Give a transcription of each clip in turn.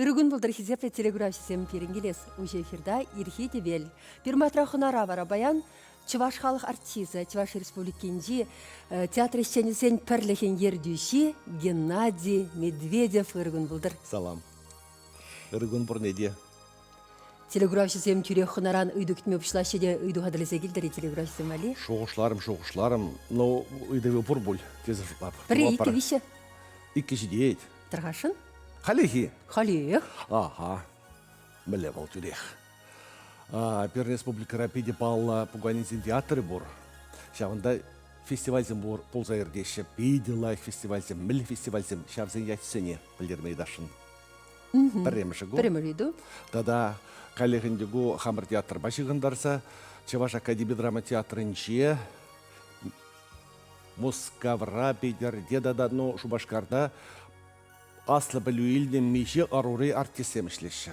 Ырӑ кун пултӑр, хисеплӗ телекуравҫӑсем, пирӗн килес уҫӑ эфирта Ирхи тӗвел. Пирматра хӑнара вара паян Чӑваш халӑх артисчӗ, Чӑваш Республикинчи театр ӗҫченӗсен пӗрлӗхӗн ертӳҫи Геннадий Медведев. Ырӑ кун пултӑр. Салам. Ырӑ кун пурне те. Телекуравҫӑсем тӳрех хӑнаран ыйту кӗтме пуҫлаҫҫӗ те ыйту хатӗрлесе килтӗр-и телекуравҫӑсем валли? Шухӑшларӑм, шухӑшларӑм, но ыйтӑвӗ пур пуль тесе шутлап. Пӗрре, иккӗ, виҫҫӗ. Иккӗ ҫитет. Тархасшӑн? Халехи. Халех. Ага. Мӗнле вӑл тӳрех. Пир республикӑра питӗ паллӑ пуканесен театрӗ пур. Ҫавӑнта фестивальсем пур, пулса иртеҫҫӗ. Питӗ лайӑх фестивальсем, мӗнле фестивальсем, ҫавсен ячӗсене пӗлтерме ыйтасшӑн. Пӗрремӗшӗ ку. Пӗрремӗш ыйту. Тата каллех ӗнтӗ ку хамӑр театрпа ҫыхӑнтарса Чӑваш академи драма театрӗнче Мускавра, Питӗрте тата ну, Шупашкарта аслӑ пӗлӳ илнӗ миҫе ӑрури артистсем ӗҫлеҫҫӗ.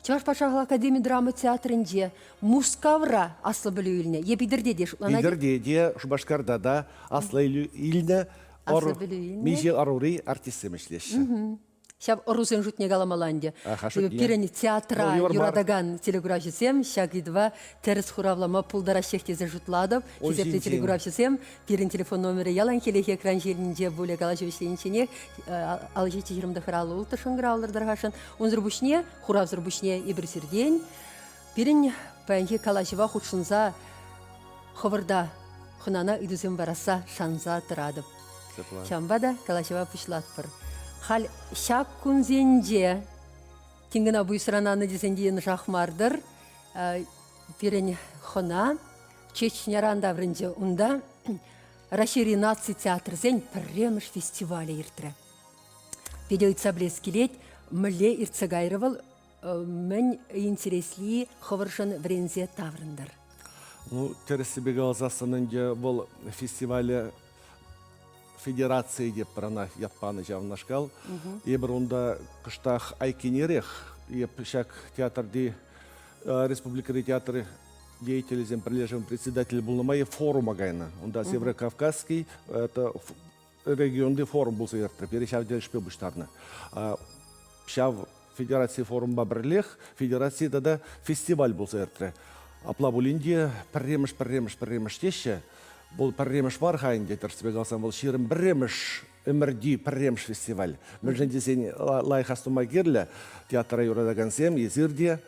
Чӑваш патшалӑх академи драма театрӗнче Мускавра аслӑ пӗлӳ илнӗ е Питӗрте те шутланать? Питӗрте те, Шупашкарта та аслӑ илнӗ аслӑ пӗлӳ илнӗ. Миҫе ӑрури артистсем ӗҫлеҫҫӗ. Ҫав ӑрусен шутне каламалла ӗнтӗ. Пирӗн театра юратакан телекуравҫӑсем ҫак ыйтӑва тӗрӗс хуравлама пултараҫҫех тесе шутлатӑп. Хисеплӗ телекуравҫӑсем, пирӗн телефон номерӗ яланхилех экран ҫинче пулӗ калаҫу вӗҫленичченех 57 29 56 шӑнкӑравлӑр тархасшӑн. Унсӑр пуҫне, хуравсӑр пуҫне эпир сиртен пирӗн паянхи калаҫӑва хутшӑнса хӑвӑрта хӑнана ыйтусем парасса шанса тӑратӑп. Ҫавӑнпа та калаҫӑва пуҫлатпӑр. Халь ҫак кунсенче тин кӑна пуйӑсран аннӑ тесен те йӑнӑшах мар-тӑр. Пирӗн хӑна Чечняран таврӑнчӗ. Унта Раҫҫейри наци театрӗсен пӗрремӗш фестивалӗ иртрӗ. Питӗ ыйтса пӗлес килет, мӗнле иртсе кайрӗ вӑл, мӗн интересли хӑвӑршӑн вӗренсе таврӑнтӑр? Ну, тӗрӗссипе каласассӑн ӗнтӗ вӑл фестивале федерацийӗ те пӗр ӑна ят панӑ ҫавнашкал. Эпир унта кӑштах айккинерех, эп ҫак театрти республикӑри театр деятелӗсен пӗрлешӗвӗн председателӗ пулнӑ май форума кайнӑ. Унта Северокавказский это регионти форум пулса иртрӗ. Пире ҫав тӗлӗшпе пуҫтарнӑ. Ҫав федераци форумпа пӗрлех федераци тата фестиваль пулса иртрӗ. Апла пулин те пӗрремӗш, пӗрремӗш, пӗрремӗш теҫҫӗ. Вӑл пӗрремӗш мар-ха ӗнтӗ, тӗрӗссипе каласан, вӑл 21-мӗш ӗмӗрти пӗрремӗш фестиваль. Мӗншӗн тесен лайӑх астума кирлӗ, театра юратакансем, эсир те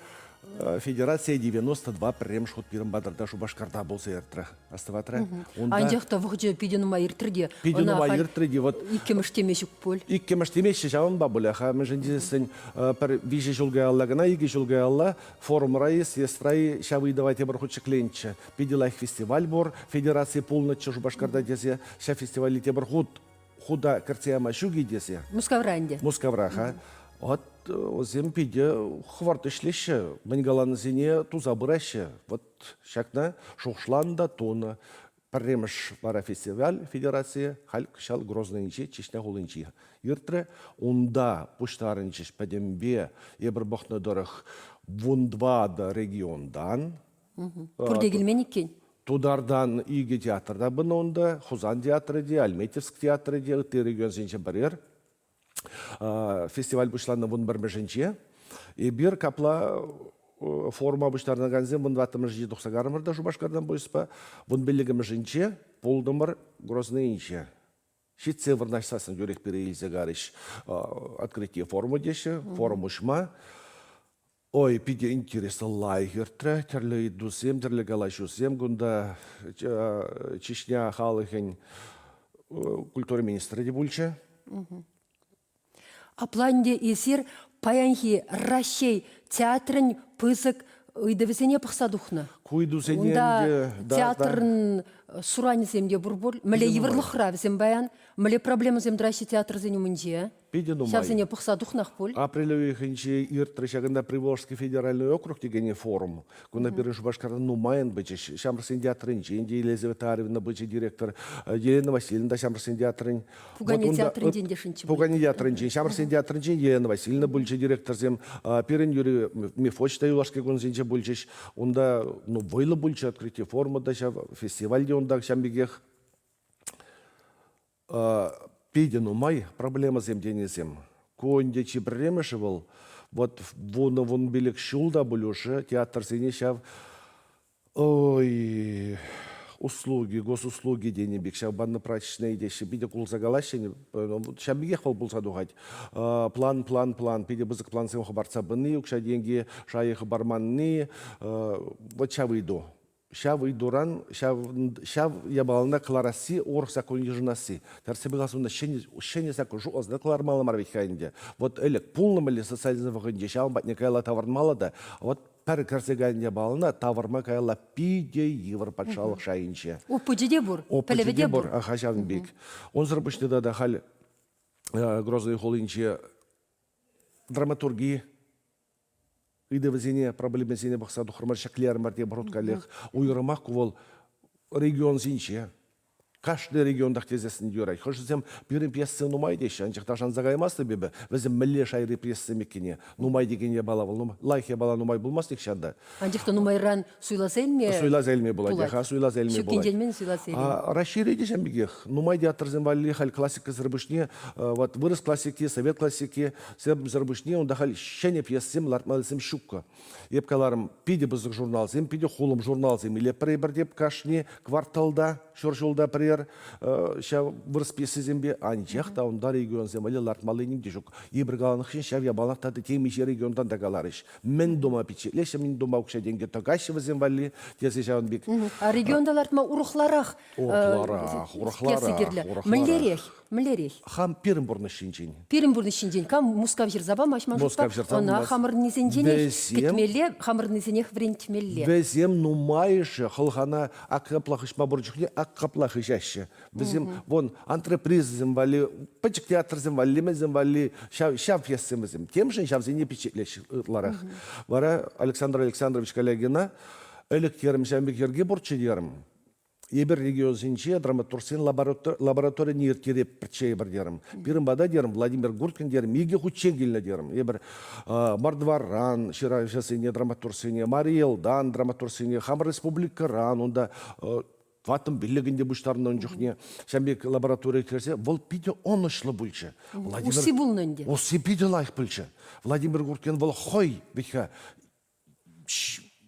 Федерация 92 пӗрремӗш хут пирӗн патӑрта Шупашкарта пулса иртрӗ. Астӑватра? Унта Анчах та вӑхӑчӗ питӗ нумай иртрӗ те. Питӗ нумай иртрӗ те. Вот иккӗмӗш теме ҫук пуль. Иккӗмӗш темеҫҫӗ ҫавӑнпа пулӗ-ха. Мӗншӗн тесен пӗр виҫӗ ҫул каялла кӑна, икӗ ҫул каялла форумра-и, съездра-и ҫав ыйтӑва тепӗр хут ҫӗкленчӗ. Питӗ лайӑх фестиваль пур, федераци пулнӑччӗ Шупашкарта тесе. Ҫав фестивале тепӗр хут хута кӗртсе яма ҫук-и тесе. Мускавра ӗнтӗ. Мускавра-ха. Вот вӗсем питӗ хӑвӑрт ӗҫлеҫҫӗ, мӗн каланисене туса пыраҫҫӗ. Вот ҫакна шухӑшланӑ та тунӑ. Пӗрремӗш вара фестиваль федерацийӗ халь кӑҫал Грознӑйӗнчи Чечня хулинче иртрӗ. Унта пуҫтарӑнчӗҫ пӗтӗмпе эпир пӑхнӑ тӑрӑх вунтӑватӑ регионтан. Пурте килмен иккен. Тутартан икӗ театр та пынӑ унта. Хусан театрӗ те, Альметьевск театрӗ те, ытти регионсенче пӗрер. Фестиваль пуҫланнӑ вунпӗрмӗшӗнче. Эпир капла форума пуҫтарӑнакансем вунтӑваттӑмӗшӗнче тухса карӑмӑр та Шупашкартан пуйӑспа. Вунпиллӗкмӗшӗнче пултӑмӑр Грознӑйӗнче. Ҫитсе вырнаҫсассӑн тӳрех пире илсе карӗҫ. Открытие форума теҫҫӗ, форум уҫма. Ой, питӗ интереслӗ лайӑх иртрӗ. Тӗрлӗ ыйтусем, тӗрлӗ калаҫусем кунта Чечня халӑхӗн культура министрӗ те пулчӗ. Апла ӗнтӗ эсир паянхи Раҫҫей театрӗн пысӑк ыйтӑвӗсене пӑхса тухнӑ. Ку ыйтусене Унта ӗнтӗ театрӑн суранӗсем те пур пуль. Мӗнле йывӑрлӑхра вӗсем паян? Мӗнле проблемӑсем тӑраҫҫӗ театрсен умӗнче? Питӗ нумай. Ҫавсене пӑхса тухнах пуль. Апрель уйӑхӗнче иртрӗ ҫакӑнта Приволжский федеральный округ текен форум. Кунта пирӗн Шупашкарта нумайӑн пычӗҫ. Ҫамрӑксен театрӗнчен те Елизавета Арьевна пычӗ директор, Елена Васильевна та Ҫамрӑксен театрӗн. Пукане театрӗнчен те шӑнччӗ. Пукане театрӗнчен, Ҫамрӑксен театрӗнчен Елена Васильевна пулчӗ директорсем. Пирӗн Юрий Мефодьевич та юлашки кунсенче пулчӗҫ. Унта ну, вӑйлӑ пулчӗ открытие форума та ҫав, фестиваль те унта ҫав пекех. Питӗ нумай проблемӑсем тенисем. Ку ӗнтӗ чи пӗрремӗшӗ вӑл. Вот 10-15 ҫул та пуль уже театрсене ҫав ой, услуги, госуслуги тенӗ пек ҫав банно-прачечнӑй теҫҫӗ. Питӗ кулса калаҫҫӗ. Ҫав пекех вӑл пулса тухать. План, план, план. Питӗ пысӑк плансем хӑпартса пыни, укҫа-тенки шайӗ хӑпарманни. Вот ҫав ыйту. Ҫав ыйтуран ҫав, ҫав япалана кӑларасси, урӑх закон йышӑнасси. Тӗрӗссипе каласан, унта ҫӗнӗ, ҫӗнӗ закон шутласа кӑлармалла мар вӗт-ха ӗнтӗ. Вот ӗлӗк пулнӑ мӗнле социализм вӑхӑтӗнче ҫавӑн патне каялла таврӑнмалла та, вот пӗр кӗрсе кайнӑ япалана тавӑрма каялла питӗ йывӑр патшалӑх шайӗнче. Опычӗ те пур, Опычӗ те пур. Аха, ҫавӑн пек. Унсӑр пуҫне тата халь Грозный хулинче драматурги ыйтӑвӗсене, проблемӑсене пӑхса тухрӑмӑр, ҫӗклерӗмӗр те пур каллех. Уйрӑмах ку вӑл регионсенче. Кашни регионтах тесессӗн юрать. Хӑшӗсем пирӗн пьесӑсем нумай теҫҫӗ, анчах та шанса каймастӑп эпӗ. Вӗсем мӗнле шайри пьесӑсем иккенне. Нумай текен япала вӑл, лайӑх япала нумай пулмасть нихҫан та. Анчах та нумайран суйласа илме Суйласа илме пулать, ха, суйласа илме пулать. Ҫуккинчен мӗн суйласа илме? Раҫҫейре те ҫавӑн пекех. Нумай театрсем валли халь классикӑсӑр пуҫне вот вырӑс классики, совет классики, сӗр пуҫне унта халь ҫӗнӗ пьесӑсем лартмаллисем ҫуккӑ. Эп каларӑм, питӗ пысӑк журналсем, питӗ хулӑм журналсем илетпӗр эпир те кашни кварталта, ҫур ҫулта пӗрер ҫав вырӑс пьесисемпе. Анчах та унта регионсем валли лартмалли ним те ҫук. Эпир каланӑ хыҫҫӑн ҫав япалах тата темиҫе регионтан та каларӗҫ. Мӗн тума пичетлеҫҫӗ, мӗн тума укҫа-тенкӗ тӑкаҫҫӗ вӗсем валли тесе ҫавӑн пек. А регионта лартма урӑхларах Урӑхларах, урӑхларах, кирлӗ. Мӗнлерех? Мӗнлерех? Хам пирӗн пурнӑҫ ҫинчен. Пирӗн пурнӑҫ ҫинчен. Кам Мускав ҫырса памасть ман Мускав ҫырса Ӑна хамӑрнисенченех кӗтмелле, хамӑрнисенех вӗрентмелле. Вӗсем нумайӑшӗ хӑлхана ак капла хыҫма пур чухне ак капла хыҫаҫҫӗ. Вӗсем вон антрепризӑсем валли, пӗчӗк театрсем валли, мӗнсем валли ҫав, ҫав пьесӑсем вӗсем. Темшӗн ҫавсене пичетлеҫҫӗ ытларах. Вара Александр Александрович Калягина ӗлӗк терӗм ҫавӑн пек йӗрке пурччӗ терӗм. Эпир регионсенче драматургсен лабораторине ирттереппӗрччӗ эпир терӗм. Пирӗн пата терӗм Владимир Гурткин терӗм, икӗ хутчен килнӗ терӗм. Эпир Мордваран ҫыравҫӑсене, драматургсене, Мари Элтан драматургсене, хамӑр республикӑран унта тӑваттӑн пиллӗкӗн те пуҫтарнӑ ун чухне. Ҫавӑн пек лабораторие кӗрсе вӑл питӗ ӑнӑҫлӑ пулчӗ. Владимир, Усси пулнӑ ӗнтӗ. Усси питӗ лайӑх пулчӗ. Владимир Гурткин вӑл хӑй вӗт-ха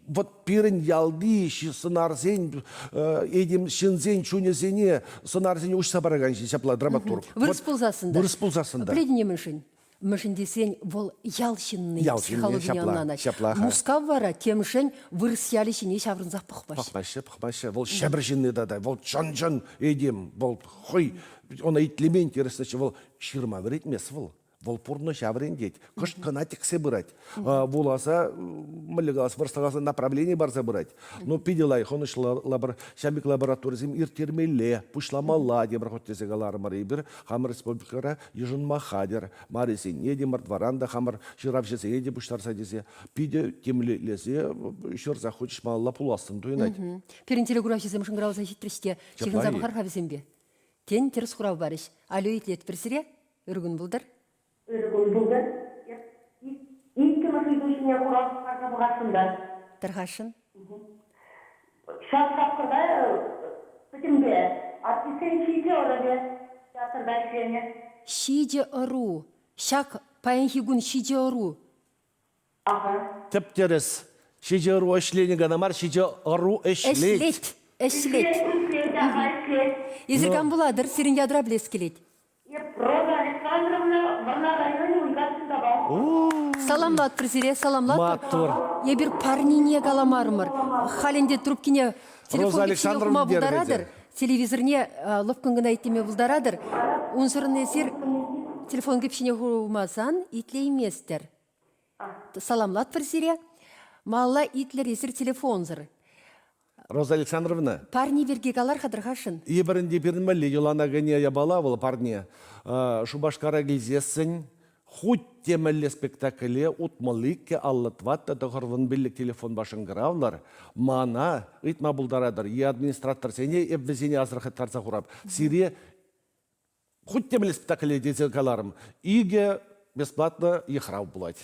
вот пирӗн ялти сӑнарсен, этем ҫынсен чунӗсене, сӑнарсене уҫса паракан ҫын ҫапла драматург. Вырӑс пулсассӑн та. Вырӑс пулсассӑн та. Пӗлетӗн-и мӗншӗн? Мӗншӗн тесен вӑл ял ҫынни ял ҫынни, ӑнланать. Ҫапла. Мускав вара темшӗн вырӑс ялӗ ҫине ҫаврӑнсах пӑхмасть. Пӑхмаҫҫӗ, пӑхмаҫҫӗ. Вӑл ҫӗпӗр ҫынни тата. Вӑл чӑн-чӑн этем. Вӑл хӑй ӑна итлеме интереслӗччӗ. Вӑл ҫырма вӗрентмест вӑл. Вӑл пурнӑҫа вӗрентет, кӑшт кӑна тӗксе пырать. Вуласа, мӗнле калас, вырӑсла направлени парса пырать. Ну, питӗ лайӑх, ӑнӑҫлӑ ҫав пек лабораторисем ирттермелле, пуҫламалла тепӗр хут тесе каларӑмӑр эпир. Хамӑр республикӑра йышӑнма хатӗр. Марисене те, мордваран та хамӑр ҫыравҫӑсене те пуҫтарса тесе питӗ темлесе ҫырса хучӗҫ малалла пулассӑн туйӑнать. Пирӗн телекуравҫӑсем шӑнкӑравласа ҫитрӗҫ те ҫыхӑнса пӑхар-ха вӗсемпе. Тен, тӗрӗс хурав парӗҫ. Алло, итлетпӗр сире. Ыр кун пултӑр. Ырӑ кун пултӑр. Иккӗмӗш ыйту ҫине хурав парса пӑхасшӑн та. Тӑрхасшӑн. Ҫак тапхӑрта пӗтӗмпе артистсен ҫичӗ ӑрӑвӗ театрта ӗҫленӗ. Ҫичӗ ӑру. Ҫак паянхи кун ҫичӗ ӑру. Аха. Тӗп-тӗрӗс. Ҫичӗ ӑру ӗҫленӗ кӑна мар, ҫичӗ ӑру ӗҫлет. Ӗҫлет. Ӗҫлет. Ӗҫлет, аха, ӗҫлет. Эсир кам пулатӑр? Сирӗн ятра пӗлес килет. Роза Александровна Вӑрнар районӗ Уйкас Юнтапа. Саламлатпӑр сире, саламлатпӑр. Маттур. Эпир парнине каламарӑмӑр. Халь ӗнтӗ трубкине телефон Роза пек ҫине Александровна хума пултаратӑр, телевизорне лӑпкӑн кӑна итлеме пултаратӑр. Унсӑрӑн эсир телефон кӗпҫине хумасан итлейместӗр. Саламлатпӑр сире. Малалла итлӗр эсир телефонсӑр. Роза Александровна. Парне пирки калар-ха тӑрхашӑн. Эпир ӗнтӗ пирӗн мӗнле йӑлана кӗнӗ япала вӑл парне. Шупашкара килсессӗн хуть те мӗнле спектакле 62 54 95 телефонпа шӑнкӑравлӑр, мана ыйтма пултаратӑр е администраторсене эп вӗсене асӑрхаттарса хурап. Сире хуть те мӗнле спектакле тесе каларӑм, икӗ бесплатно йыхрав пулать.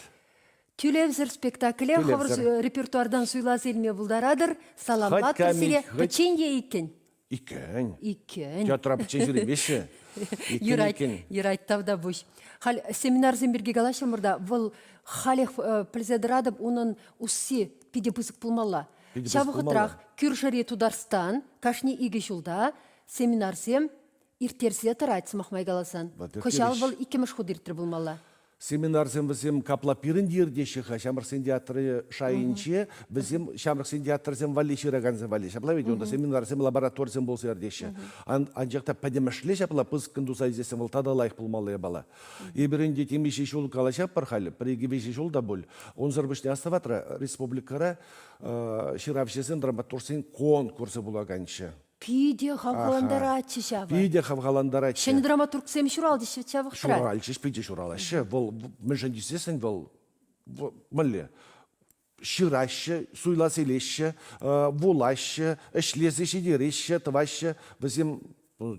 Тӳлевсӗр спектакле хӑвӑр репертуартан суйласа илме пултаратӑр. Саламлатпӑр сире. Пӗччен е иккӗн? Иккен. Иккен. Театра пӗччен ҫӳремеҫҫӗ. Иккен, Юрать, иккен. юрать, тавтапуҫ. Халь семинарсем пирки калаҫрӑмӑр та, вӑл халех пӗлсе тӑратӑп, унӑн усси питӗ пысӑк пулмалла. Питӗ Ҫав пысӑк вӑхӑтрах пулмалла. кӳршӗри Тутарстан кашни икӗ ҫулта семинарсем ирттерсе тӑрать, сӑмах май каласан. Кӑҫал вӑл иккӗмӗш хут иртрӗ пулмалла. Семинарсем вӗсем капла пирӗн те иртеҫҫӗ-ха ҫамрӑксен театрӗ шайӗнче. Вӗсем ҫамрӑксен театрӗсем валли ҫыракансем валли. Ҫапла ведь унта семинарсем, лабораторисем пулса иртеҫҫӗ. Анчах та пӗтӗмӗшле ҫапла пысӑккӑн туса илсессӗн вӑл тата лайӑх пулмалла япала. Эпир ӗнтӗ темиҫе ҫул калаҫатпӑр халь, пӗр-икӗ виҫӗ ҫул та пуль. Унсӑр пуҫне астӑватра республикӑра ҫыравҫӑсен, драматургсен конкурсӗ пулаканччӗ. Питӗ хавхалантаратчӗ ҫавӑ. Питӗ хавхалантаратчӗ. Ҫӗнӗ драматургсем ҫуралчӗҫ вӗт ҫав вӑхӑтра. Ҫуралчӗҫ, питӗ ҫуралаҫҫӗ. Вӑл мӗншӗн тесессӗн вӑл мӗнле ҫыраҫҫӗ, суйласа илеҫҫӗ, вулаҫҫӗ, ӗҫлесе ҫитереҫҫӗ, тӑваҫҫӗ. Вӗсем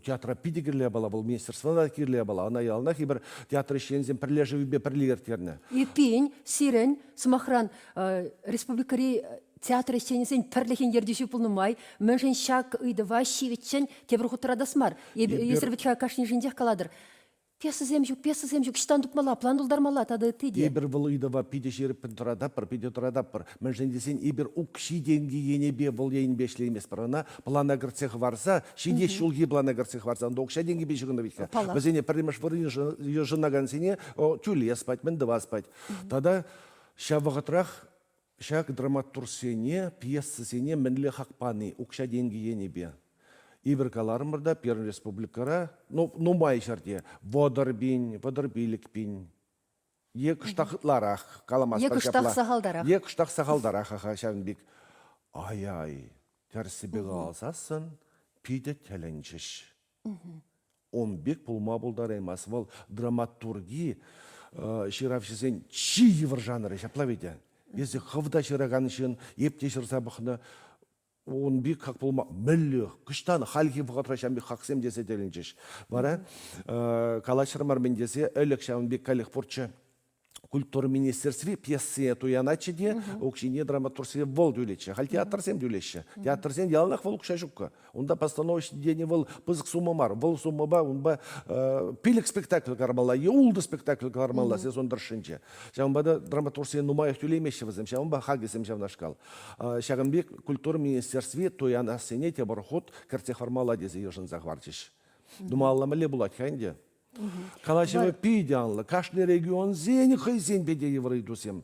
театра питӗ кирлӗ япала, вӑл министерствӑна та кирлӗ япала. Ӑна яланах эпир театр ӗҫченӗсем пӗрлешӗвӗпе пӗрле ирттернӗ. Эппин, сирӗн, сӑмахран, республикӑри театр ӗҫченӗсен пӗрлӗхӗн ертӳҫи пулнӑ май, мӗншӗн ҫак ыйтӑва ҫивӗччӗн тепӗр хут тӑратас мар? Эсир вӗт-ха кашнишӗнчех калатӑр. Пьесӑсем ҫук, пьесӑсем ҫук, ӑҫтан тупмалла, план тултармалла тата ытти те. Эпир вӑл ыйтӑва питӗ ҫирӗппӗн тӑрататпӑр, питӗ тӑрататпӑр. Мӗншӗн тесен эпир укҫи-тенки енӗпе вӑл енӗпе ӗҫлейместпӗр. Ӑна плана кӗртсе хӑварса, ҫитес ҫулхи плана кӗртсе хӑварса, унта укҫа-тенкӗпе ҫыхӑннӑ вӗт-ха. Вӗсене пӗрремӗш вырӑн йышӑнакансене тӳлес пать, мӗн тӑвас пать. Тата ҫав вӑхӑтрах Ҫак драматургсене, пьесӑсене мӗнле хак пани укҫа-тенкӗ енӗпе. Эпир каларӑмӑр та, пирӗн республикӑра, ну, нумай ҫӗрте 30 пин, 35 пин е кӑштах ытларах каламастпӑр Е кӑштах сахалтарах. Е кӑштах сахалтарах, аха, ҫавӑн пек. Ай-ай, тӗрӗссипе каласассӑн питӗ тӗлӗнчӗҫ. Он пек пулма пултараймасть. Вӑл драматурги ҫыравҫӑсен чи йывӑр жанрӗ, ҫапла ведь? Эсӗ хӑв та ҫыракан ҫын, эп те ҫырса пӑхнӑ. Ун пек хак пулма мӗнле, кӑҫтан хальхи вӑхӑтра ҫавӑн пек хаксем тесе тӗлӗнчӗҫ. Вара калаҫрӑмӑр мӗн тесе, ӗлӗк ҫавӑн пек каллех пурччӗ. Культура министерстви пьесине туянатчӗ те укҫине драматургсене вӑл тӳлетчӗ. Халь театрсем тӳлеҫҫӗ. Театрсен яланах вӑл укҫа ҫуккӑ. Унта постановочный тени вӑл пысӑк сумма мар. Вӑл суммӑпа унпа пилӗк спектакль кӑлармалла е ултӑ спектакль кӑлармалла сезон тӑршшӗнче. Ҫавӑнпа та драматургсене нумаях тӳлеймеҫҫӗ вӗсем. Ҫавӑнпа хакӗсем ҫавнашкал. Ҫакӑн пек культура министерстви туянассине тепӗр хут кӗртсе хӑвармалла тесе йышӑнса хӑварчӗҫ. Думалла мӗнле пулать-ха ӗнтӗ? Калаҫӑвӗ питӗ анлӑ. Кашни регионсен хӑйсен питӗ йывӑр ыйтусем.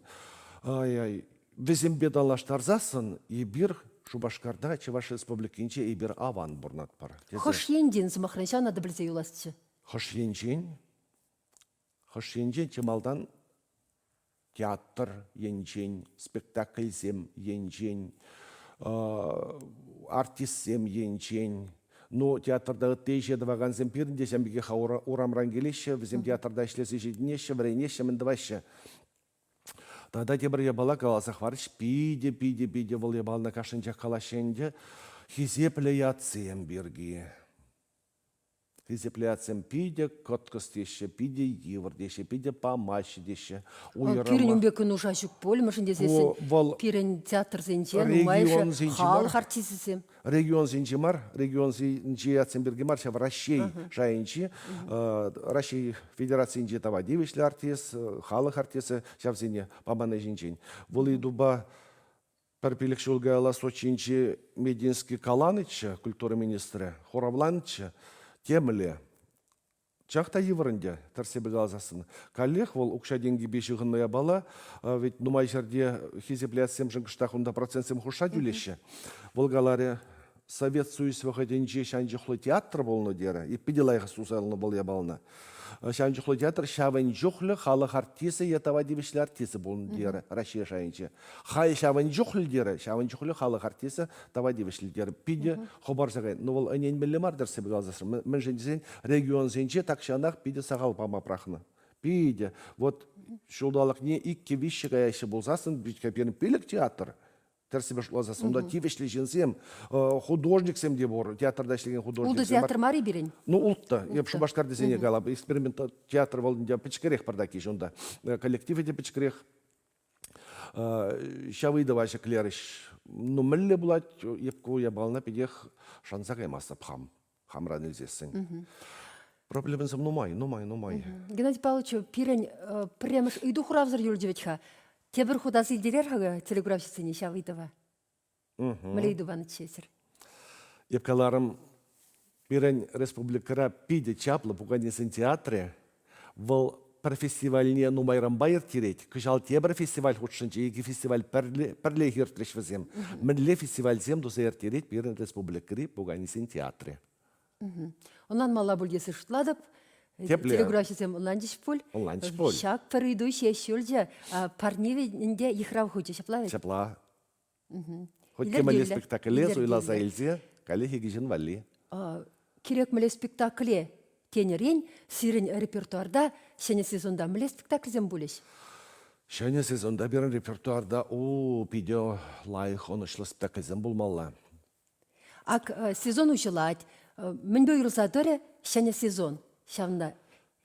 Ай-ай, вӗсемпе танлаштарсассӑн эпир Шупашкарта, Чӑваш Республикинче эпир аван пурӑнатпӑр. Тесе. Хӑш енчен, сӑмахран, ҫавна та пӗлсе юласчӗ. Хӑш енчен? Хӑш енчен чи малтан театр енчен, спектакльсем енчен, артистсем енчен. Ну, театрта ытти ӗҫе тӑвакансем пирӗн те ҫавӑн пекех урамран килеҫҫӗ, вӗсем театрта ӗҫлесе ҫитӗнеҫҫӗ, вӗренеҫҫӗ, мӗн тӑваҫҫӗ. Тата тепӗр япала каласа хӑварӗҫ, питӗ, питӗ, питӗ вӑл япалана кашнинчех калаҫҫӗ ӗнтӗ, хисеплӗ ятсем пирки. Хисеплятсем питӗ кӑткӑс теҫҫӗ, питӗ йывӑр теҫҫӗ, питӗ памаҫҫӗ теҫҫӗ. Уйрӑмах Пирӗн ун пек нуша ҫук пуль, мӗншӗн тесессӗн вӑл пирӗн театрсенче нумайӑшӗ халӑх артисчӗсем. Регионсенче мар, регионсенчи ятсем пирки мар, ҫав Раҫҫей шайӗнчи, Раҫҫей Федерацийӗнчи тава тивӗҫлӗ артист, халӑх артисчӗ ҫавсене паманни ҫинчен. Вӑл ыйтупа Пӗр пилӗк ҫул каялла Сочинчи Мединский каланӑччӗ, культура министрӗ, хуравланӑччӗ, темле. Чах та йывӑр ӗнтӗ, тӗрӗссипе каласассӑн. Каллех вӑл укҫа-тенкӗпе ҫыхӑннӑ япала, ведь нумай ҫӗрте хисеплятсемшӗн кӑштах унта процентсем хушса тӳлеҫҫӗ. Вӑл каларӗ, Совет Союз вӑхӑтӗнче ҫан чухлӗ театр пулнӑ терӗ. И питӗ лайӑх туса илнӗ вӑл япалана. Ҫавӑн чухлӗ театр ҫавӑн чухлӗ халӑх артисчӗ е тава тивӗҫлӗ артисчӗ пулнӑ терӗ Раҫҫей шайӗнче. Хай ҫавӑн чухлӗ терӗ, ҫавӑн чухлӗ халӑх артисчӗ тава тивӗҫлӗ терӗ. Питӗ хӑпарса кайнӑ. Ну вӑл ӗненмелле мар тӗрӗссипе каласассӑн. Мӗншӗн тесен регионсенче тахҫанах питӗ сахал пама пӑрахнӑ. Питӗ. Вот ҫулталӑкне иккӗ-виҫҫӗ каяҫҫӗ пулсассӑн пирӗн пилӗк театр. Тӗрӗссипе шутласассӑн унта тивӗҫлӗ ҫынсем, художниксем те пур, театрта ӗҫлекен художниксем. Ултӑ театр мар-и пирӗн? Ну, улттӑ. Эп Шупашкар тесене калап. Эксперимент театр вӑл ӗнтӗ пӗчӗкрех пӗртак унта. Коллективӗ те пӗчӗкрех. Ҫав ыйтӑва ҫӗклерӗҫ. Ну, мӗнле пулать, эп ку япалана питех шанса каймастӑп хам, хамран илсессӗн. Проблемӑсем нумай, нумай, нумай. Геннадий Павлович, пирӗн пӗрремӗш ыйту хуравсӑр юлчӗ вӗт-ха. Тепӗр хут аса илтерер-ха телекуравҫӑсене ҫав ыйтӑва. Мӗнле ыйту панӑччӗ эсир? Эп каларӑм, пирӗн республикӑра питӗ чаплӑ пуканесен театрӗ. Вӑл пӗр фестивальне нумайранпа ирттерет. Кӑҫал тепӗр фестиваль хутшӑнчӗ. Икӗ фестиваль пӗрлех иртрӗҫ вӗсем. Мӗнле фестивальсем туса ирттерет пирӗн республикӑри пуканесен театрӗ? Ӑнланмалла пуль тесе шутлатӑп. Тепле. Телекуравҫӑсем ӑнланчӗҫ пуль. Ӑнланчӗҫ пуль. Ҫак пӗр ыйту ҫеҫ юлчӗ. Парне ӗнтӗ йыхрав хучӗ, ҫапла вӗт? Ҫапла. Хоть темӗнле спектакле суйласа илсе каллех икӗ ҫын валли. Кирек мӗнле спектакле тенӗрен сирӗн репертуарта ҫӗнӗ сезонта мӗнле спектакльсем пулӗҫ? Ҫӗнӗ сезонта пирӗн репертуарта у питӗ лайӑх ӑнӑҫлӑ спектакльсем пулмалла. Ак сезон уҫӑлать. Мӗнпе уйрӑлса тӑрӗ ҫӗнӗ сезон? Ҫавна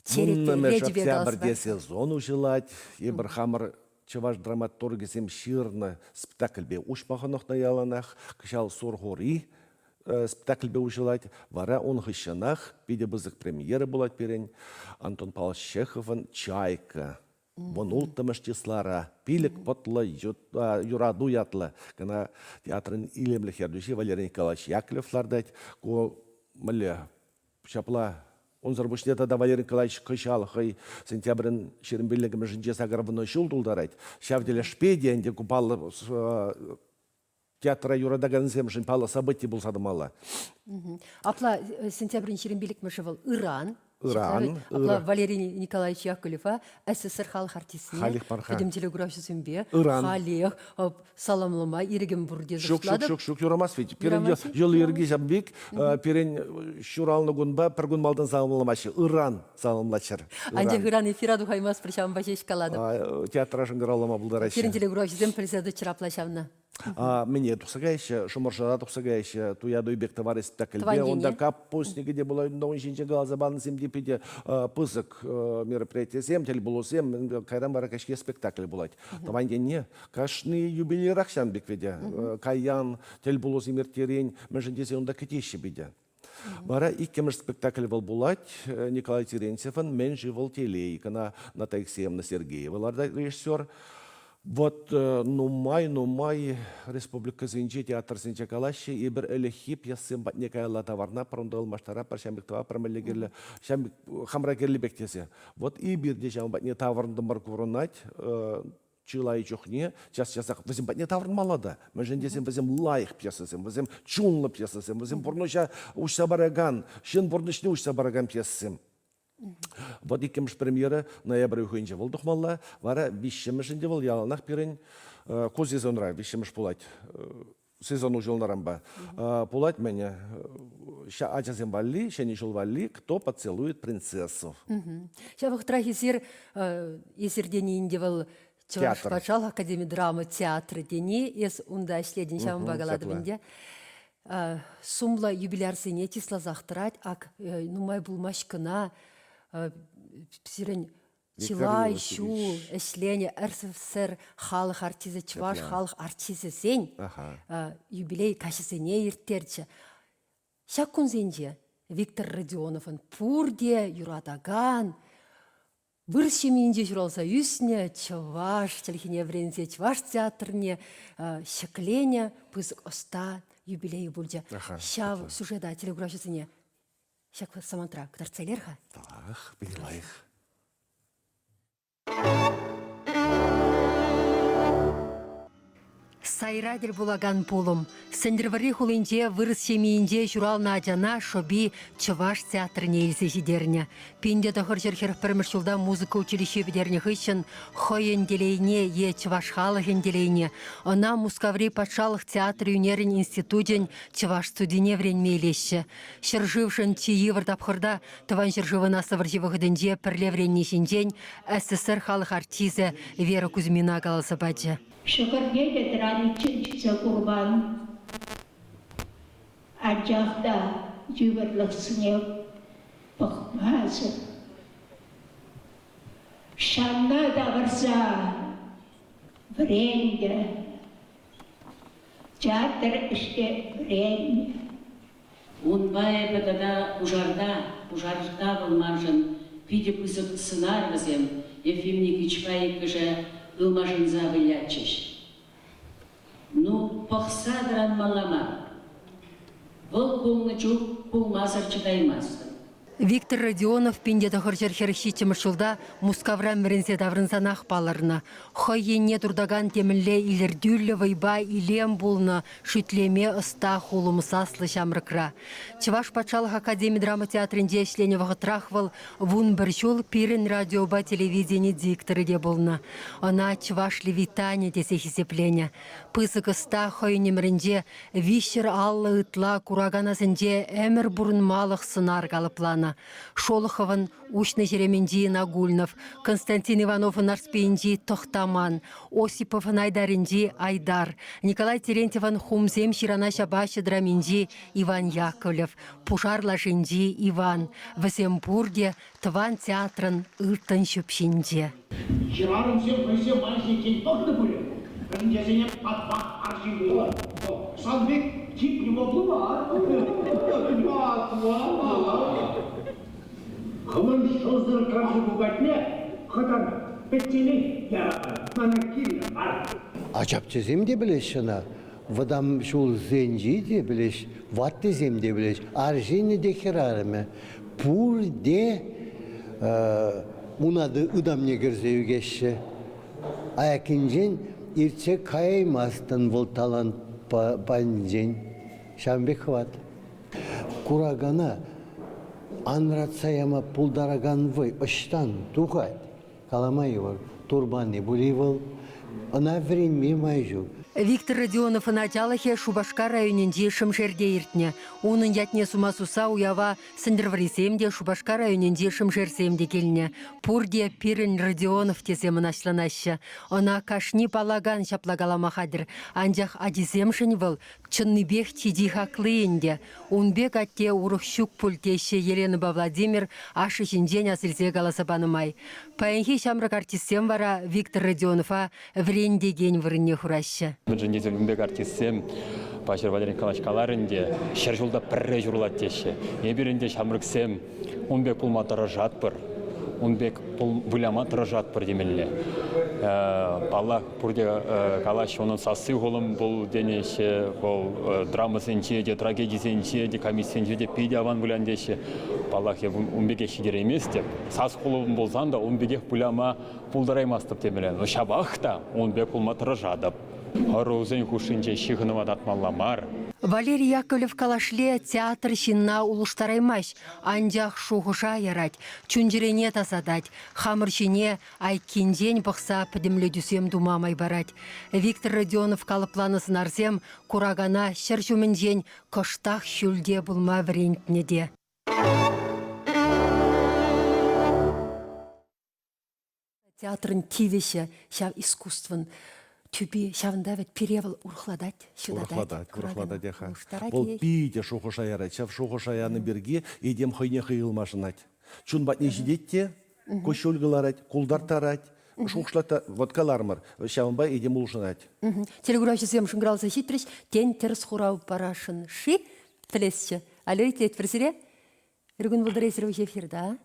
черетпе, речӗпе октябрьте сезон уҫӑлать. Эпир хамӑр чӑваш драматургӗсем ҫырнӑ спектакльпе уҫма хӑнӑхнӑ яланах. Кӑҫал Сурхури спектакльпе уҫӑлать. Вара ун хыҫҫӑнах питӗ пысӑк премьера пулать пирӗн. Антон Павлович Чеховӑн «Чайка». 16-мӗш числара пилӗк пӑтлӑ юрату ятлӑ кӑна театрӑн илемлӗх ертӳҫи Валерий Николаевич Яковлев лартать. Ку мӗнле ҫапла унсӑр пуҫне тата Валерий Николаевич кӑҫал хӑй сентябрӗн 25-мӗшӗнче 80 ҫул тултарать. Ҫав тӗлӗшпе те ӗнтӗ ку паллӑ театра юратакансемшӗн паллӑ событи пулса тӑмалла. Апла сентябрӗн 25-мӗшӗ вӑл ыран. Ыран. Апла Валерий Николаевич Яковлева СССР халӑх артистне Халех пар-ха. пӗтӗм телекуравҫӑсемпе Ыран. халех саламлама ирӗкӗм пур тесе Ҫук, ҫук, шутлатӑп. ҫук, ҫук, юрамасть ведь. Пирӗн Юрамасть-и? йӑл-йӗрки ҫав пек, пирӗн ҫуралнӑ кунпа пӗр кун малтан саламламаҫҫӗ. Ыран саламлаччӑр. Анчах ыран эфира тухаймастпӑр, ҫавӑнпа ҫеҫ калатӑп. Театра шӑнкӑравлама пултараҫҫӗ. Пирӗн телекуравҫӑсем пӗлсе тӑччӑр апла ҫавна. Мӗне тухса каяҫҫӗ, Шӑмӑршӑра тухса каяҫҫӗ, туя-туй пек тӑвар спектакльпе. Унта капустникӗ те пулать, унта ун ҫинчен каласа панисем те питӗ пысӑк мероприятисем, тӗлпулусем. Кайран вара каҫхи спектакль пулать. Тӑван енне кашни юбилейрах ҫавӑн пек вӗт. Каян тӗлпулусем ирттерен, мӗншӗн тесен унта кӗтеҫҫӗ питӗ. Вара иккӗмӗш спектакль вӑл пулать Николай Терентьевӑн «Мӗн-ши вӑл телей?» Кӑна Наталья Алексеевна Сергеева лартать режиссер. Вот нумай-нумай республикӑсенче, театрсенче калаҫҫӗ, эпир ӗлӗкхи пьесӑсем патне каялла таварна пӗр унта ылмаштара, пӗр ҫамрӑк тӑва, пӗр мӗнле кирлӗ, ҫамрӑк хамра кирлӗ пек тесе. Вот эпир те ҫавӑн патне таврӑнтӑмӑр курӑнать. Чылай чухне час-часах вӗсем патне таврӑнмалла та. Мӗншӗн тесен вӗсем лайӑх пьесӑсем, вӗсем чунлӑ пьесӑсем, вӗсем пурнӑҫа уҫса паракан, ҫын пурнӑҫне уҫса паракан пьесӑсем. Вот иккӗмӗш премьера ноябрь уйӑхӗнче вӑл тухмалла. Вара виҫҫӗмӗшӗнче вӑл яланах пирӗн ку сезонра виҫҫӗмӗш пулать. Сезон уҫӑлнӑранпа. Пулать мӗн ачасем валли, Ҫӗнӗ ҫул валли «Кто поцелует принцессу». Ҫав вӑхӑтрах эсир, эсир тени ӗнтӗ вӑл Чӑваш патшалӑх академи драма театрӗ тени, эс унта ӗҫлетӗн, ҫавӑнпа калатӑп ӗнтӗ. Сумлӑ юбилярсене чысласах тӑрать. Ак нумай пулмасть кӑна сирӗн чылай ҫул ӗҫленӗ РСФСР халӑх артисчӗ, чӑваш халӑх артисчӗсен юбилей каҫӗсене ирттерчӗ. Ҫак кунсенче Виктор Родионовӑн пурте юратакан вырӑс ҫемйинче ҫуралса ӳснӗ, чӑваш чӗлхине вӗренсе чӑваш театрне ҫӗкленӗ пысӑк ӑста юбилейӗ пулчӗ. Ҫав сюжета телекуравҫӑсене ҫак самантра кӑтартса илер-ха. Ах, питӗ лайӑх. Сайра тӗл пулакан пулӑм. Сӗнтӗрвӑрри хулинче вырӑс ҫемйинче ҫуралнӑ ачана шӑпи чӑваш театрне илсе ҫитернӗ. 1941 ҫулта музыка училищи пӗтернӗ хыҫҫӑн хӑйӗн телейне е чӑваш халӑхӗн телейне ӑна Мускаври патшалӑх театр ӳнерӗн институчӗн чӑваш студине вӗренме илеҫҫӗ. Ҫӗршывшӑн чи йывӑр тапхӑрта Тӑван ҫӗршывӑн Аслӑ вӑрҫи вӑхӑтӗнче пӗрле вӗренни ҫинчен СССР халӑх артисчӗ Вера Кузьмина каласа пачӗ. Ҫӑкӑрне те тӑраниччен ҫисе курман. Анчах та йывӑрлӑхсене пӑхмасӑр ҫанна тавӑрса. Вӗрентӗ. Театр ӗҫне вӗреннӗ. Унпа эпӗ тата пушарта, пушарта вӑл маншӑн питӗ пысӑк сӑнар вӗсем, Ефим Никитичпа иккӗшӗ ылмашӑнса вылятчӗҫ. Ну, пӑхса тӑранмалла мар. Вӑл кулнӑ чух кулмасӑр чӑтаймастӑн. Виктор Родионов 1947 ҫулта Мускавран вӗренсе таврӑнсанах палӑрнӑ. Хӑй енне туртакан темӗнле илӗртӳллӗ вӑйпа илем пулнӑ шӳтлеме ӑста хулӑм саслӑ ҫамрӑкра. Чӑваш патшалӑх академи драма театрӗнче ӗҫленӗ вӑхӑтрах вӑл 11 ҫул пирӗн радиопа телевидени дикторӗ те пулнӑ. Ӑна чӑваш Левитанӗ тесе хисепленӗ. Пысӑк ӑста хӑйӗн ӗмӗрӗнче 350 ытла куракан асӗнче ӗмӗр пурӑнмалӑх сӑнар калӑпланӑ. Шолоховӑн Уҫнӑ ҫеремӗнчи Нагульнов, Константин Ивановӑн Нарспийӗнчи Тӑхтаман, Осиповӑн Айдарӗнчи Айдар, Николай Терентьевӑн Хумсем ҫырана ҫапаҫҫӗ драминчи Иван Яковлев, Пушар лашинчи Иван. Вӗсем пурте тӑван театрӑн ылтӑн ҫӳпҫинче. Хӗрарӑмсем хӑйсем ман ҫинчен пӑхнӑ пулӗ, пӗрчесене патвар арҫын пулнӑ. Сан пек типнӗ мар. Патвар. Хӑвӑн шӑлсӑр карчӑку патне хӑтар пӗчченех яратӑр. Мана кирлӗ мар. Ачапчасем те пӗлеҫҫӗ ӑна, вӑтам ҫулсенчи те пӗлеҫ, ваттисем те пӗлеҫ, арҫынӗ те хӗрарӑмӗ. Пурте ун ытамне кӗрсе ӳкеҫҫӗ. Аяккинчен иртсе каяймастӑн вӑл талант панинчен. Ҫавӑн пек хӑват. Куракана анратса яма пултаракан вӑй ӑҫтан тухать? Калама йывӑр. Турпанни пуль-и вӑл? Ӑна вӗренме май ҫук. Виктор Родионовӑн ачалӑхӗ Шупашкар районӗнчи Шӗмшерте иртнӗ. Унӑн ятне сума суса уява Сӗнтӗрвӑррисем те, Шупашкар районӗнчи Шӗмшерсем те килнӗ. Пурте пирӗн Родионов тесе мӑнаҫланаҫҫӗ. Ӑна кашни паллакан ҫапла калама хатӗр. Анчах ачисемшӗн вӑл Чӑннипех чи-чи хакли ӗнтӗ. Ун пек атте урӑх ҫук пуль теҫҫӗ Еленӑпа Владимир ашшӗ ҫинчен асилсе каласа панӑ май. Паянхи ҫамрӑк артистсем вара Виктор Родионова вӗрентекен вырӑнне хураҫҫӗ. Мӗншӗн тесен ун пек артистсем паҫӑр Валерий Николаевич каларӗ ӗнтӗ, ҫӗр ҫулта пӗрре ҫуралать теҫҫӗ. Эпир ӗнтӗ ҫамрӑксем ун пек пулма тӑрӑшатпӑр, ун пек выляма тӑрӑшатпӑр темелле. Паллах, пурте калаҫҫӗ, унӑн сасси хулӑм пул тенӗҫҫӗ, вӑл драмӑсенче те, трагедисенче те, комиссенче те питӗ аван вылян теҫҫӗ. Паллах, эп ун пекех ҫитерейместӗп. Сас хулӑм пулсан та ун пекех выляма пултараймастӑп темелле. Но ҫапах та ун пек пулма тӑрӑшатӑп. Ӑрусен хушшинче ҫыхӑнӑва татмалла мар. Валерий Яковлев калашле театр ҫынна улӑштараймасть, анчах шухӑша ярать, чун-чӗрене тасатать, хамӑр ҫине айккинчен пӑхса пӗтӗмлетӳсем тума май парать. Виктор Родионов калӑпланӑ сӑнарсем куракана ҫӗр ҫумӗнчен кӑштах ҫӳлте пулма вӗрентнӗ те. Театрӑн тивӗҫӗ ҫав искусствӑн тӳпи ҫавӑнта вӗт пире вӑл урӑхлатать, ҫутатать. Урӑхлатать, урӑхлатать-ха. Вӑл питӗ шухӑша ярать. Ҫав шухӑша янӑ пирки этем хӑйне хӑй ылмашӑнать. Чун патне ҫитет те куҫҫуль кӑларать, култарттарать, шухӑшлать вот каларӑмӑр, ҫавӑнпа этем улшӑнать. Телекуравҫӑсем шӑнкӑравласа ҫитрӗҫ, тен, тӗрӗс хурав парасшӑн-ши? Пӗлесчӗ. Алло, итлетпӗр сире. Ыркун пултӑр эсир эфирта.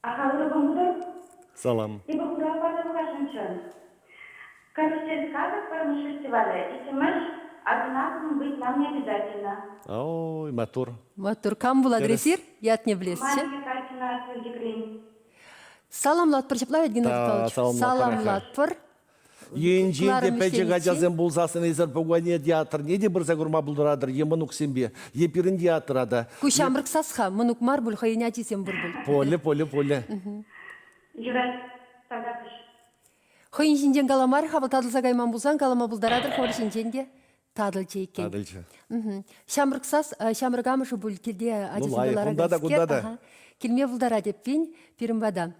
Аха, ырӑ кун пултӑр. Салам. Эпӗ хурав парса пӑхасшӑнччӗ. Карусель сказок пӗрремӗш фестивале иккӗмӗш одинаковым быть нам не обязательно. Ой, маттур. Маттур. Кам пулатӑр эсир? Ятне пӗлесчӗ. Мария Катина Елчӗкрен. Саламлатпӑр ҫапла ведь, Геннадий Павлович? Саламлатпӑр. Енчен те пӗчӗк ачасем пулсассӑн эсир пукане театрне те пырса курма пултаратӑр е мӑнуксемпе, е пирӗн театра та. Ку ҫамрӑк сас-ха, мӑнук мар пуль, хӑйӗн ачисем пур пуль. Поле, поле, поле. Юрать, тавтапуҫ. Хӑйӗн ҫинчен каламарӗ-ха вӑл татӑлса кайман пулсан калама пултаратӑр хӑвӑр ҫинчен те. Татӑлчӗ иккен. Татӑлчӗ. Ҫамрӑк сас, ҫамрӑк амӑшӗ пуль килте ачасемпе лайӑх. Кунта та, кунта та. Килме пултарать эппин пирӗн пата.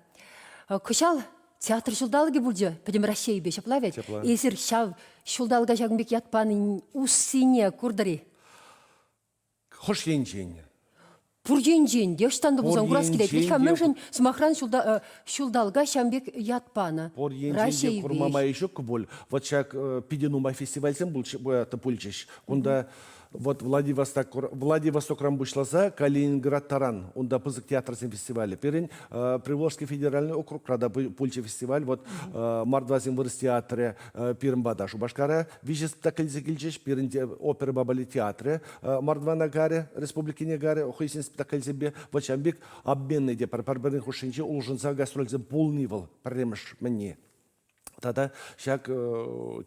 Кӑҫал театр ҫулталӑкӗ пулчӗ пӗтӗм Раҫҫейпе, ҫапла вӗт? Ҫапла. Эсир ҫав ҫулталӑка ҫакӑн пек ят панин уссине куртӑр-и? Хӑш енчен? Пур енчен те ӑҫтан та пулсан курас килет. Вӗт-ха мӗншӗн, сӑмахран, ҫулталӑка ҫавӑн пек ят панӑ? Пур енчен те курма май ҫук пуль. Вот ҫак питӗ нумай фестивальсем пулчӗҫ. Кунта вот Владивосток, Владивостокран пуҫласа Калининград таран унта пысӑк театрсен фестивалӗ. Пирӗн Приволжский федеральный округра та пулчӗ фестиваль. Вот Мордвасен вырӑс театрӗ пирӗн пата Шупашкара виҫӗ спектакль илсе килчӗҫ. Пирӗн оперӑпа балет театрӗ Мордвана карӗ, республикине карӗ хӑйсен спектакльсемпе. Вот ҫавӑн пек обменный те пӗр-пӗрин хушшинче улшӑнса гастрольсем пулни вӑл пӗрремӗш мӗнни. Тата ҫак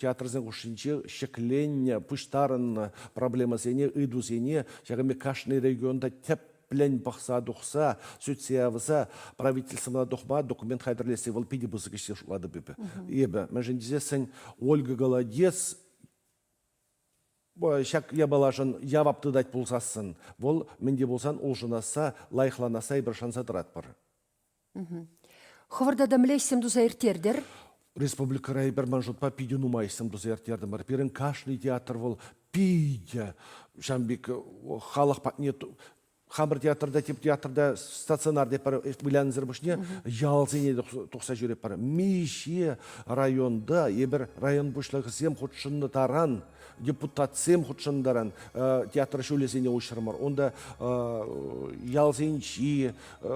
театрсен хушшинче ҫӗкленнӗ, пуҫтарӑннӑ проблемӑсене, ыйтусене ҫакӑн пек кашни регионта тӗплӗн пӑхса тухса, сӳтсе явса правительствӑна тухма документ хатӗрлесси вӑл питӗ пысӑк ӗҫ шутлатӑп эпӗ. Эпӗ, мӗншӗн тесессӗн Ольга Голодец ҫак япалашӑн явап тытать пулсассӑн, вӑл мӗн те пулсан улшӑнасса, лайӑхланасса эпир шанса тӑратпӑр. Хӑвӑр тата мӗнле ӗҫсем туса ирттертӗр? Республикӑра эпир ман шутпа питӗ нумай ӗҫсем туса ирттертӗмӗр. Пирӗн кашни театр вӑл питӗ ҫавӑн пек халӑх патне хамӑр театрта, тӗп театрта стационар тепӗр вылянӑсӑр пуҫне ялсене тухса ҫӳретпӗр. Миҫе районта эпир район пуҫлӑхӗсем хутшӑннӑ таран, депутатсем хутшӑннӑ таран театр ҫулӗсене уҫрӑмӑр. Унта ялсенчи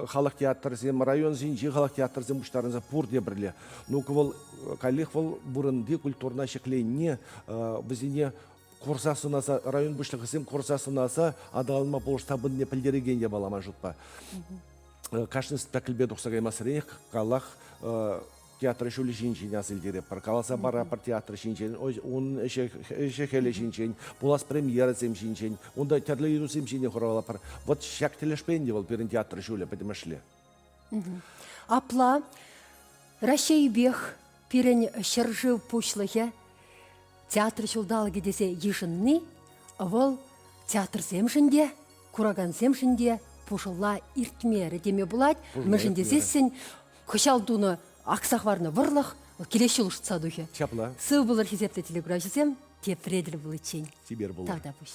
халӑх театрӗсем, районсенчи халӑх театрӗсем пуҫтарӑнса пурте пӗрле. Ну-ка вӑл каллех вӑл вырӑнти культурӑна ҫӗкленни, вӗсене курса сӑнаса, район пуҫлӑхӗсем курса сӑнаса аталанма пулӑшса пынине пӗлтерекен япала ман шутпа. Кашни спектакльпе тухса каймассеренех каллах театр ҫулӗ ҫинчен аса илтеретпӗр, каласа паратпӑр театр ҫинчен, ун ӗҫӗ-хӗлӗ ҫинчен, пулас премьерӑсем ҫинчен, унта тӗрлӗ ыйтусем ҫине хуравлатпӑр. Вот ҫак тӗлӗшпе ӗнтӗ вӑл пирӗн театр ҫулӗ пӗтӗмӗшле. Апла Раҫҫейӗпех пирӗн ҫӗршыв пуҫлӑхӗ театр ҫулталӑкӗ тесе йышӑнни вӑл театрсемшӗн те, куракансемшӗн те пушӑлла иртмерӗ теме пулать. Мӗншӗн тесессӗн кӑҫал тунӑ акса хӑварнӑ вӑрлӑх килес ҫул шӑтса тухӗ. Ҫапла. Сыв пулӑр, хисеплӗ телекуравҫӑсем, тепре тӗл пуличчен. Чипер пулӑр. Тавтапуҫ.